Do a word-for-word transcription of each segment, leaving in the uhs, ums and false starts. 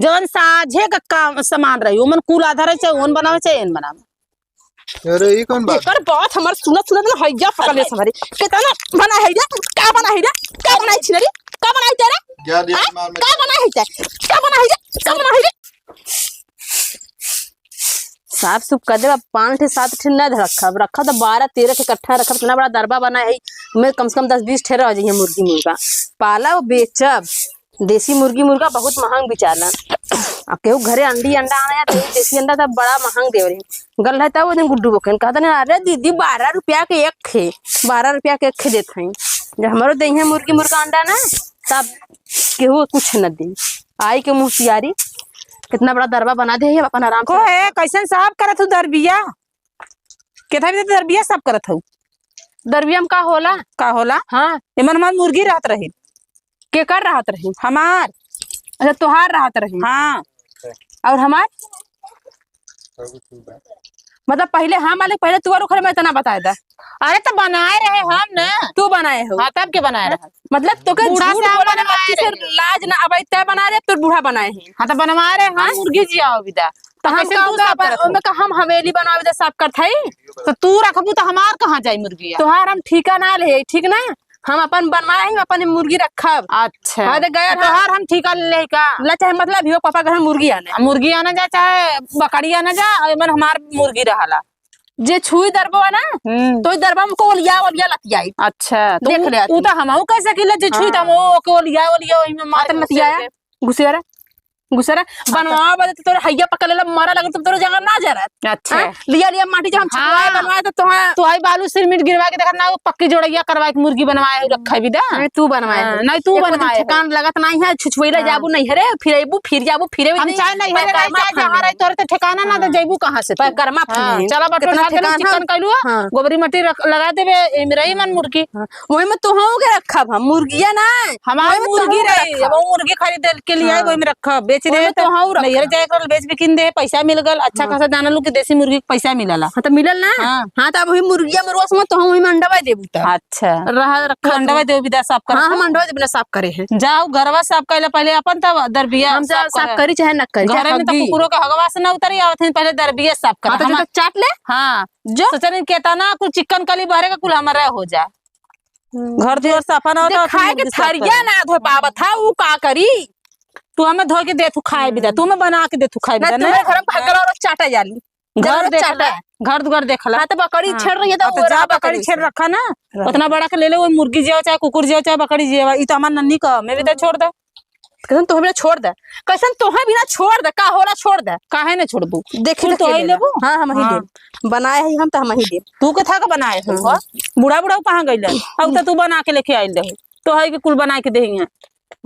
जौन साझे का काम, सामान रही, ओमन कुल आधा रही, चाहे ओन बनावे, चाहे एन बनावे। अरे, ई कौन बात? एकर बात हमार सुनत, सुनत ना हैया पकड़ ले हमारे। कितना बना है रे? का बना है रे? का बनाई छी रे? का बनाई तेरे? जा दे, आय? मार में। का बना है तेरे? का बना है रे? का बना है रे? साफ सुफ कर देबा, पाँच ठे, सात ठे ना रखब, रखब तो बारह, तेरह ठे इकट्ठा रखब। इतना बड़ा दरबा बना है, में कम से कम दस, बीस ठे रह जाइए मुर्गी, मुर्गा। पालब, बेचब। देसी मुर्गी, मुर्गा बहुत महंग बिचाला। आ केहू घरे अंडी, अंडा आना है, तो देसी अंडा तो बड़ा महंग देव रही। गल है तब वो दिन गुड्डू बकन कहता नहीं, "अरे दीदी, बारह रुपया के एक थे, बारह रुपया के एक थे देत हैं।" जब हमरो देहे मुर्गी, मुर्गा, अंडा ना, तब केहू कुछ न दे। आई के मुँह सियारी, कितना बड़ा दरबा बना दे है, अपन आराम से को है, कैसन साफ करत हूँ दरबिया? केथा भी तो दरबिया साफ करत हूँ। दरबिया में का होला? का होला? हाँ। एमन हमार मुर्गी रहत रही। केकर रहत रही? हमार। अच्छा, तोहार रहत रही? हाँ। और हमार? मतलब, पहिले हम आले, पहिले तू और ओकरे में इतना बताए दा। अरे, तो बनाए रहे हम ना। तू बनाए हो? हाँ, तब के बनाए रहे? मतलब, तोके बूढ़ा झूठ से हम बोले ना, बनवाए बच्ची से रहे। लाज ना आवे, तय बनाए रहे, तोर बूढ़ा बनाए हैं। हाँ, तो बनवाए रहे हम, हाँ? मुर्गी जियाओ विदा। तो हम कैसे का तू ओका साफ बन-, करत हो? ओमे का हम हवेली बनावे दे साफ करत हई? तो तू रखबू तो हमार कहाँ जाई मुर्गिया? तोहार हम ठीका ना ले, ठीक ना? हम अपन बनवाए ही, अपन मुर्गी रखब। अच्छा। हाँ, तो गया तो ना। तोहार हम ठीका ले ले का? ला, चाहे मतलब ही हो, पापा घर मुर्गी आने। आ, मुर्गी आना जा, चाहे बकरी आना जा, एमन हमार मुर्गी रहला। जे छुई दरबा ना, हम्म। तो ई दरबा में को ओलिया, ओलिया लतियाई। अच्छा, तो देख उ, ले उ आदमी। तो हमहू कह सकीला, जे छुई हाँ। तो हम ओके ओलिया, ओलिया ओही में मार हाँ, तो घुसे लतियाया। के। घुसेरा, घुसेरा, हाँ, तो बनवा बदे तो तोरे हैया पकड़ लेला, मारा लगल, तब तोरे जगह ना जरत। अच्छा। हाँ? लिया, लिया माटी, जब हम हाँ। छुटवाए बनवाए, तो तोहार तू आई बालू सिरमिट गिरवा के देखत ना, वो पक्की जोड़ैया करवा के मुर्गी बनवाए हो, रखा भी दा। नहीं, तू बनवाए हाँ, हो। नहीं, तू एको दिन बनवाए हो। ठिकान लगत नहीं है, छुछुएला हाँ। जाबू नैहरे, फिर अइबू, फिर जाबू, फिर अइबू, हम नहीं, चाहे नैहरे रही, चाहे जहाँ रही, तोरे तो ठिकाना ना, तो हाँ। जइबू कहाँ से तू? पैकरमा हाँ, फूले। चला बटोर कितना खा के ठिकान चिकन है? कइलू, हाँ। गोबरी मट्टी रख, लगा देबे, एमे रही मन मुर्गी। हाँ। वही में तोहू के रखब हम, मुर्गिया ना। हमार वही में मुर्गी तोहू के रही, रखब। अब वो मुर्गी खरीद के लिए आए, हाँ। वही में रखब, बेच वही दे में तो तोहू रखब। नैहर जाए के बेच भी किन दे, पैसा मिल गल, अच्छा हाँ। खासा जाना लोग के देसी मुर्गी के पैसा मिलला। हाँ, तो मिलल ना? हाँ। हाँ, तो अब वही मुर्गिया में रोस में तो हम वही में अंडवा देबू तब। अच्छा। रहा, रखा तू अंडवा तू। देबू विदा साफ कर हाँ, तू। हम अंडवा देबू ना साफ करे हैं। जाओ, घरवा साफ कर ले पहले अपन, तब दरबिया हम जा साफ साफ कर। करी चाहे न करी, चाहे घरे में तो हग्गी। कुकुरों के हगवा से ना उतरी आवत है, पहले दरबिया साफ कर। हाँ, तो जो हमार तो चाट ले। हाँ। जो? सोचनी केतना कुल चिकन कली बहरे का कुल हमारा हो जा। हम्म। घर दुआर साफा ना होता, देखाए के मुर्गी साफ थरिया करे। ना धो पावत है, ऊ का करी? तू हमें धो के दे, तू खाए भी दे, तू हमें बना के दे, तू खाए भी ना, दे, तुम्हें ना? घर में भगला और चाटा जाली। घर जरूर देख चाटा। ले, घर दुआर देख ले। हाँ, तो बकरी हाँ। छेड़ रही है, तो हाँ, तो वो जा रहा बकरी बकरी छेड़ से। रखा ना। रख। उतना बड़ा के ले ले, वो मुर्गी जियो चाहे कुकुर जियो चाहे बकरी जियो, ई तो हमार नन्नी का, मैं भी तो छोड़ दे। कैसन तोहे बिना छोड़ दे? कैसन तोहे बिना छोड़ दे? का होला, छोड़ दे। काहे न छोड़बू? देखी कुल तो तोहे ही लेबू? लेबू? हाँ, हम ही हाँ। लेब। बनाए ही हम तो हम ही लेब। तू के था के बनाए हो? हाँ। बूढ़ा बूढ़ा कहाँ गइल? अब तो तू बना के लेके आइल रहे। तोहे के कुल बना के देही हैं।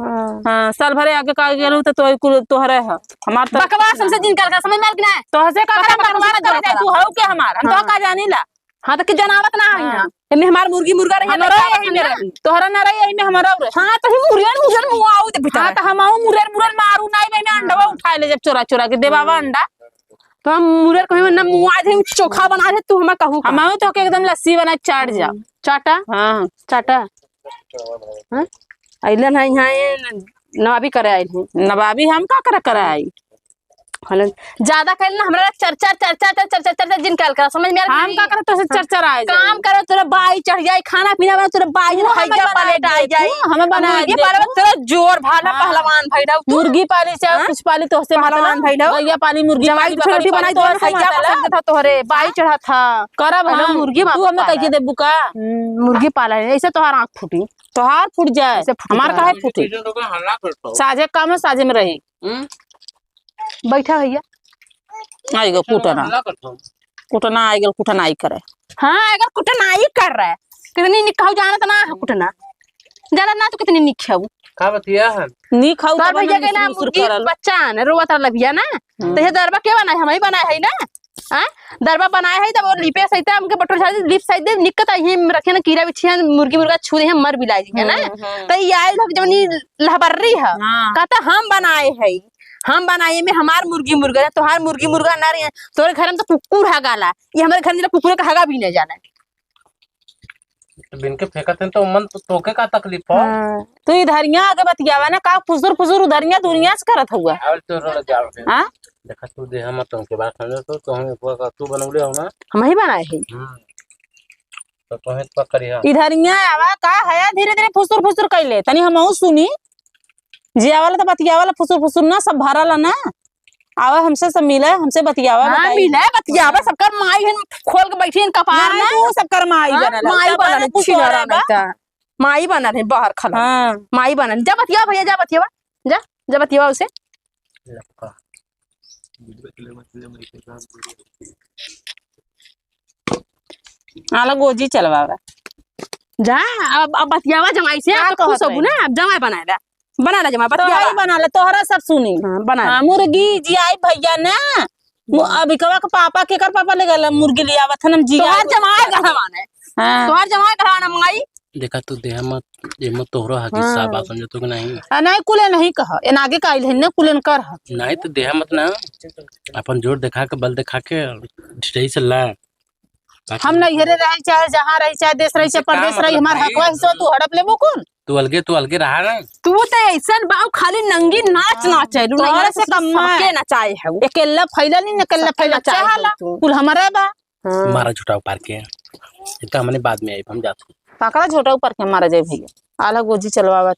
हाँ। हाँ, साल भरे आगे का गेलू तो तोहे कुल तोहरे है। हमार तो बकवास हमसे जिन कर, समझ में आइल कि ना? तोहसे का बकवास करे, बकवास मत करे, करे। तू हऊ के हमार? हम तो हाँ। का जानी ला? हाँ, तो कि जनावत ना है हाँ। यहाँ। एमे हमार मुर्गी मुर्गा रही, हमरो तो यही में रही। तोहरा ना रही, यही में हमरो रही। हाँ, तो ही मुर्गन मुर्गन मुआऊ दे बेटा। हाँ, तो हम आऊ मुर्गन मुर्गन मारू ना, एमे अंडवा हाँ। उठा ले जब चोरा चोरा के देबावा अंडा। तो हम मुर्गन कहीं ना मुआ दे, चोखा बना दे, तू हमें कहू का? हम आऊ तो के एकदम लस्सी बना चाट जा। हम्म, चाटा? हाँ। चाटा? हाँ? अइलन है यहाँ, ये नवाबी करे आइल हूँ। नवाबी हम का करे, करे आई? हलन, ज्यादा कइल ना, हमरा चर्चा, चर्चा, चर्चा, चर्चा, चर्चा जिन कइल करा, समझ में आइल हम नहीं? का करे, तोसे हाँ। चर्चा आए जाए। काम करे, तोरा बाई चढ़ जाए, खाना पीना बना, तोरा बाई तू हमें हैजा बनाए प्लेट दे, आए जाए। तू हमें बनाए मुर्गी दे, पाले, तू। तोरा जोर भाला हाँ। पहलवान भइल तू। मुर्गी पाली चाहे हाँ? कुछ पाली, तोहसे पहलवान मतलब। भइल। गैया पाली, मुर्गी जवाई पाली, कुछ बकरी रोटी पाली, बनाई, तोहसे तोहर हैजा मतलब। पसंद था तोहरे, बाई हाँ। चढ़ा था। करब तोहरा हम, मुर्गी तू हमें पाला। कइके देबू का? हम्म, मुर्गी पाला है, ऐसे तोहार आँख फूटी। तोहार फूट जाए, ऐसे फूटी हमार तोहार। काहे फूटी? साझे काम है, साझे में रही। हम्म। बैठा भैया। आई गो कुटना। हल्ला करत हो। कुटना आई गल, कुटनाई करे। हाँ, आई गल, कुटनाई कर रहा है। कितनी निक खाऊ जानत ना है कुटना। जानत ना तू कितनी निक खाऊ। का बतिया है? निक खाऊ तोर तब भैया ना के ना मुसुर मुसुर मुर्गी करल। बच्चा है ना, रोवत रहल भैया ना। हम्म। तो ये दरबा के बनाए? हम ही बनाए है ना। हाँ? दरबा बनाए है, तब वो लिपे सहित हमके बटोर झाड़ी, लिप सहित दे, निकत आई है, रखे ना कीड़ा बिछिया, मुर्गी मुर्गा छू दे, हम मर भी लाई है ना। हम्म, हम्म। तो ये आई लोग जवनी लहबर्री है। हाँ। कहता हम बनाए है। हम बनाई में हमार मुर्गी मुर्गा है, तोहार मुर्गी मुर्गा ना रहे। तोरे घर में तो कुकुर हगाला, ये हमारे घर में तो कुकुर का हगा भी नहीं जाना है। तो बिन के फेंकत हैं तो मन तो, तोके का तकलीफ हो? हाँ, तू इधरिया आके बतियावा ना, का फुसुर फुसुर उधरिया दुनिया से करत हुआ। और तो रोल जाओ फिर। हाँ? देखा तू देह मत तुमके बात समझो तो, तो हम एक बार तू बनौले हो ना? हम ही बनाए हैं। हम्म। तो तुम्हें तो पकड़ी हो। इधरिया आवा, का हया धीरे धीरे फुसुर फुसुर कैले, तनी हमहू सुनी। जियावाला तो बतियावाला फुसुर फुसुर ना, सब भराला ना। आवा हमसे सब मिले, हमसे बतियावा, हाँ, बताई। मिले, बतियावा, सबकर माई हन, खोल के बैठी हन कपार नहीं, में। तू सबकर माई हाँ, बनल है। माई तब बनल है, कुछ हो छिनारा रहा नहीं बा। था। माई बनल है, बाहर खला। हाँ। माई बनल। जा बतियावा भैया, जा बतियावा। जा, जा बतियावा उसे। आला गोजी चलवावा। जा, अब, अब बतियावा जमाई से, का अब तो खुश कहत होबू रही? ना, अब जमाई बनाए ला। बना ला जमाई, तो बतियावा। हई बना ला, तोहरा सब सुनी। हाँ, बना ला। हाँ, मुर्गी जियाई भैया ना। मु-, हम्म। अभी कवा के पापा, केकर पापा ले गल मुर्गी ले आवत हन, हम जियाई तोहार बोल जमाई के। गढ़वान है। हाँ। तोहार जमाई गढ़वान है, माई। देखा तू देह मत, ये मत तोहरो हक हिस्सा हाँ। बा, समझो तो कि नहीं? आ, नहीं, कुले नहीं कह, एन आगे का आइल है ना, कुले न कर ह। नहीं तो देह मत ना, अपन जोर देखा के, बल देखा के, ढिढई से ला। हम नैहरे रही, चाहे जहाँ रही, चाहे देश रही, चाहे परदेश रही, हमार हकवा हिस्सा तू हड़प लेबू कुल। तू अलगे, तू अलगे रहा ना। तू तो ऐसन बाऊ खाली नंगी नाच नाचे, तोहरे से कम सबके नचाए है। अकेला फैला नहीं, अकेला फैला चाहे तू। कुल हमारा बा। हाँ। मारा झूठा उपार के। इतना हमने बाद में आई, हम जाते हैं। पकड़ा झूठा उपार के मारा जाए भैया। आला गोजी चलवावत।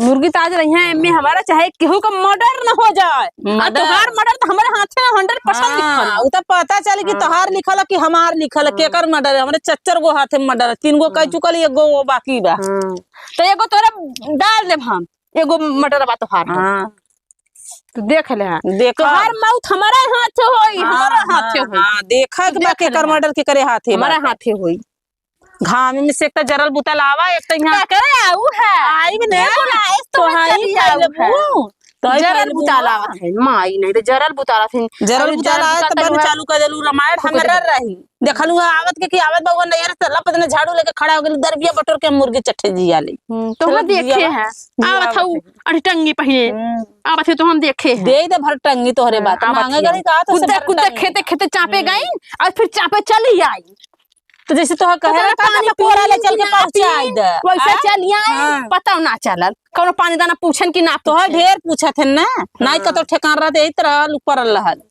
मुर्गी तो आज रही है, एमे हमारा चाहे केहू का murder न हो जाए। आ murder। तोहार murder तो हमारे हाथे में hundred percent हाँ, लिखल है। उ तो पता चली कि हाँ। तोहार लिखल है कि हमार लिखल है, हाँ। केकर murder है? हमरे चच्चर गो हाथे murder है, तीन गो कह हाँ। चुकल, एक गो वो बाकी बा। हाँ। तो एगो तोरा डाल देब हम, एगो murder बा तोहार हम। हाँ। तो देख ले हाँ। देखा। तोहार मौत हमारे हाथे होई, हाँ, हमारे हाँ, हाथे होई। हाँ, देखा कि देख बा केकर ले। Murder केकरे हाथे हमारे बाटे। हाथे होई। घाम में से एक तो जरल बुतल आवा, एक तो यहाँ का करे आऊ है? आई भी नहीं। ये बोला, इस तो तो हाई चली पाई आऊ लेबू। है। तो हाई जरल पाई लेबू बुतल ना। आवत है, माई नहीं तो जरल बुतल आवत है। जरल अरे बुतल जरल आए तो बुतल बन हुआ। चालू कर देलू रामायण, फूक हमरा देलू। रही। देखलू है आवत के कि आवत बा, वो नैहर से लप देने झाड़ू लेके खड़ा हो गेलू, दरबिया बटोर के मुर्गी चट्ठे जिया ले। हम्म, तो हम चलत देखे जिया हैं। बा। आवत जिया हऊ, बटोर। अरे टंगी पहिए। हम्म। आवत है तो हम देखे हैं। दे दे भर टंगी तोहरे हाँ, बात। आवत मांगे है। गली का तो से कुद्दे भर कुद्दे टंगी। खेते खेते चापे हम्म। गई और फिर चापे चली आई। तो जैसे तोहर तो कहे तोहर रहा था पानी ना, कोरा ले पी चल के ना पहुँचाई पी, दे। वैसे आय? चल आई, हाँ। पता ना चलल। कौनो पानी दाना पूछन कि ना तोहर पूछन। ढेर पूछत है ना, नाई हाँ। कतो ठेकान रहत, यही तरह लुक परल रहल।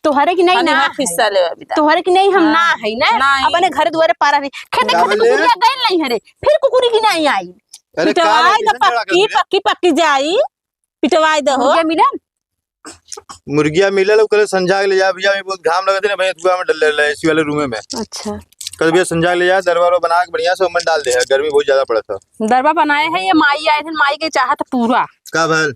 तोहरे की नहीं खाली ना हाथ है। हिस्सा लेवे बिदा। तोहरे की नहीं हम हाँ। ना है ना। नहीं। अपने घर दुआरे पारा नहीं। खेते का खेते बोले? कुकुरिया गइल नहीं है रे। फिर कुकुरी की नहीं आई। अरे का पिटवाई रे, द किसन झगड़ा कर पक्की, दिया? पक्की, पक्की जाई। पिटवाई दहो। मुर्गिया मिलल? मुर्गिया मिलल, ओकरे संझा के ले जा भैया, अभी बहुत घाम लगत है ना भैया, धुआं में डल रहा है एसी वाले रूमे में। अच्छा। कल भैया संझा के ले जा, दरबा वरबा बना के बढ़िया से ओमन डाल दे है, गर्मी बहुत ज्यादा पड़त है। दरबा बनाए है, ये माई आए थे, माई के चाहत पूरा। का भल?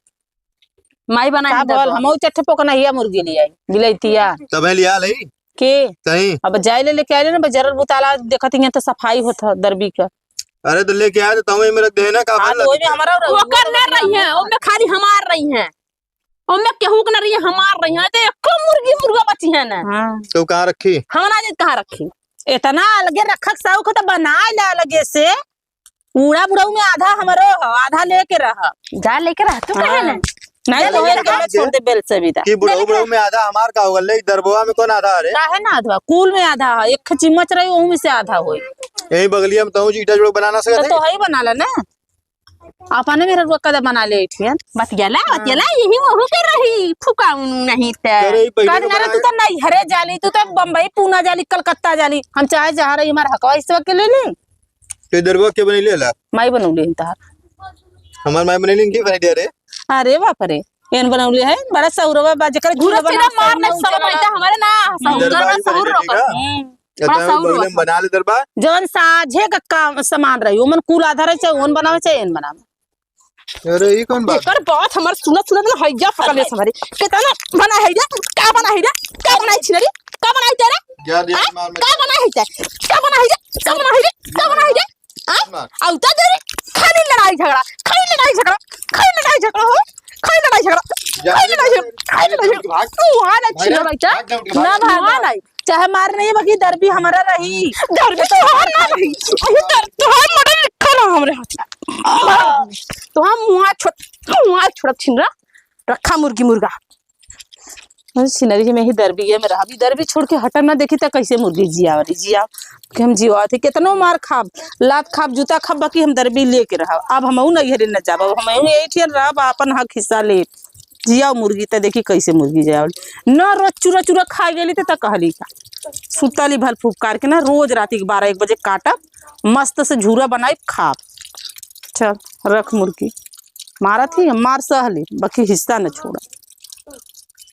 माई बनाए का हैं भल? दरबा। हमहू चट्ठे पोकना हिया मुर्गी ले आई, बिलैतिया। तब है लिया ले? के? कहीं? अब जाए ले लेके आए ले ना, बजरल बुताला देखत हिया तो सफाई होत है दरबी का। अरे तो लेके आए तो तहूँ एमे रख दे ना, का हाँ, भल तो ओइमे लगे? हमारा ओकर ना रही है, ओमे खाली हमार रही है। ओमे केहू के ना रही है, हमार रही है। तो एको मुर्गी मुर्गा बची है ना। हाँ। तो कहाँ रखी? हम ना जात कहाँ रखी। इतना अलगे रखक शौक है तो बनाए ला अलगे से। बूढ़ा बुढ़ऊ में आधा हमरो हो, आधा लेके रह। जा लेके रह, तू कहे हाँ। ना? नहीं जा तो लेके ओहे रह। के छोड़ दे बेल से भी दा। कि बुढ़ऊ बुढ़ऊ में आधा हमार का होगा? ले दरबवा में कौन आधा है रे? काहे ना आधा? कुल में आधा है। एक चिम्मच रही, ओहू में से आधा होई। यही बगलिया में तहूँ ईटा जोड़ बना ना सकत तो है? तो ही बना ला ना। अपने मेहररुआ कदे बना ले अइठियन। बतियाला, हाँ। बतियाला, यही वहू के रही, फुका उनु नहीं ते। अरे, ई पहिले कद तो ना रे, बना तू तो नैहरे जाली, तू तो बम्बई, पूना जाली, कलकत्ता जाली। हम चाहे जहाँ रही, हमार हकवा हिस्सा के ले ले। ते दरबा के बनैले ला? माई बनौले हन तहार। हमार माई बनैले के बनाई दे रे? अरे बाप रे, एन बनौले है, बड़ा सौरवा बा, जेकर घूरा चूल्हा बना सीधा मार सौरवा नहीं, उजला सौरवा बना। इतना हमारे ना, सौरवा दरबा ना, ही सौर बनाई रोका। देगा। हम्म। इतना बगले में बना ले दरबा। जवन साझे का काम, सामान रही, ओमन कुल आधा रही, चाहे ओन बनावे, चाहे एन बनावे। अरे, ई कौन बात? एकर बात हमर सुनत, सुनत ना हैजा पकड़ ले हमारे। केतना बना है रे? का बना है रे? का बनाई छिनरी? का बनाई तेरे? जा दे, हैं? मार, मार। का बना है तेरे? का बना है रे? का बना है रे? का बना है रे? हैं? मार। आउ तो दे रे। खाली लड़ाई झगड़ा, खाली लड़ाई झगड़ा, खाली लड़ाई झगड़ा हो, खाली लड़ाई झगड़ा, जा खाली दे, लड़ाई जा झगड़ा, दे, खाली लड़ाई जा दे, झगड़ा। भाग। तू आ ना भाग, छिनर भाई, जा। भाग, भाग, भाग। ना भाग, ना भाग। चाहे मार नहीं, बाकी दरबी हमारा रही। दरबी तोहार ना रही। अरे दर-, तोहार मर्डर लिखा रहा हमरे हाथ में। मर्डर। तोहार मुँह छोड़, मुँह छोड़ छिनरा। रखा मुर्गी मुर्गा। अरे छिनरी जी, मैं ही दरबिया में रहब, ई दरबी छोड़ के हटब ना, देखी त कैसे मुर्गी जियावली जिया। कि हम जियावत ही, केतनो मार खाब, लात खाब, जूता खाब, बाकी हम दरबी लेके रहब। अब हमहू नैहरे न जाब, अब हमहू यही ठियन रहब, आपन हक हिस्सा लेब। जियाव मुर्गी, त देखी कैसे मुर्गी जियावली। न रोज चूरा चूरा खाइ गेली त, त कहली का, सुतली भल फुफकार के ना, रोज राती के बारह एक बजे काटब, मस्त से झूरा बनाइब, खाब। चल, रख मुर्गी। मारत ही, हम मार सह लेब, बाकी हिस्सा न छोड़ब।